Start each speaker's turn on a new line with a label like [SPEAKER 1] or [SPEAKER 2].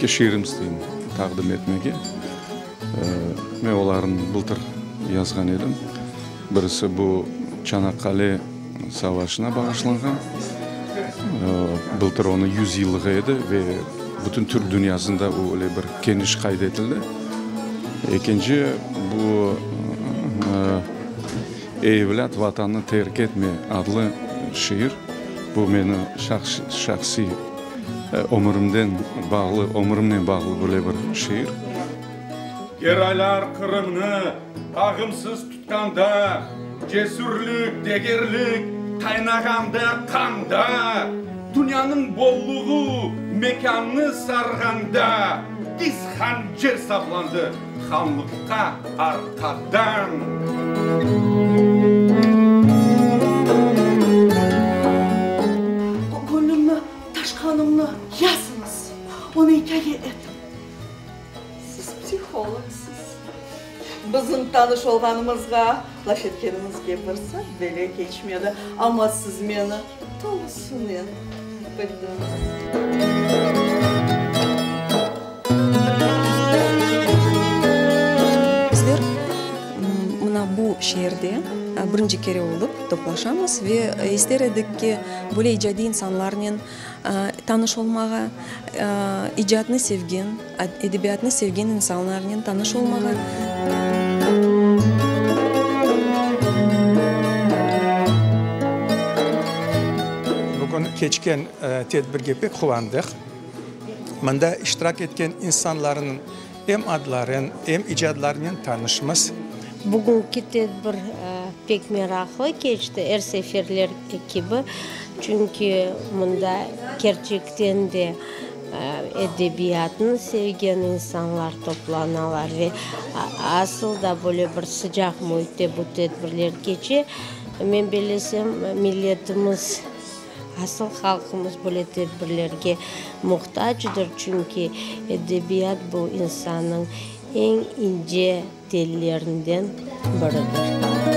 [SPEAKER 1] Eki şiirim isteyim taqdim etmege. Men olarnı bıltır yazğan edim. Birisi bu Çanaqqale savaşına bağışlanğan. Bıltır onıñ yüz yıllığı edi ve bütün türk dünyasında o öyle bir keniş qayd etildi. Ekinci bu Ey evlât, Vatannı terk etme adlı şiir. Bu meni şahsiy ömürimden bağlı, ömürimnen bağlı böyle bir şiir.
[SPEAKER 2] Geraylar Qırımnı ağımsız tutqanda, Cesürlik, degerlik qaynağanda qanda, Dünyanıñ bolluğı mekânnı sarğanda, Biz hancer saplandı hanlıqqa arqadan.
[SPEAKER 3] Göñlümni, taşqanımnı yazıñız, onı ikâye etiñ. Siz psihologsız. Bizim tanış olğanımızğa, laf etkenimizge bir saat bile keçmedi, amma siz meni tolusınen bildiñiz.
[SPEAKER 4] Bizler mına bu şeerde birinci kere olıp toplaşamız ve ister edik ki, böyle icadiy insanlarnen tanış olmağa, icadnı sevgen, edebiyatnı sevgen insanlarnen tanış olmağa.
[SPEAKER 5] Bugün keçken tedbirge pek quvandıq. Mında iştirak etken insanlarnıñ em adlarınen, em icadlarınen tanışmız.
[SPEAKER 6] Bugünki tedbir pek meraqlı keçti, er seferler kibi, çünki mında kerçekten de edebiyatnı sevgen insanlar toplanalar ve asıl da böyle bir sıcaq müitte bu tedbirler keçe. Men bellesem, milletimiz, asıl halqımız böyle tedbirlerge muhtacdır, çünki edebiyat bu insannıñ eñ ince tellerinden biridir.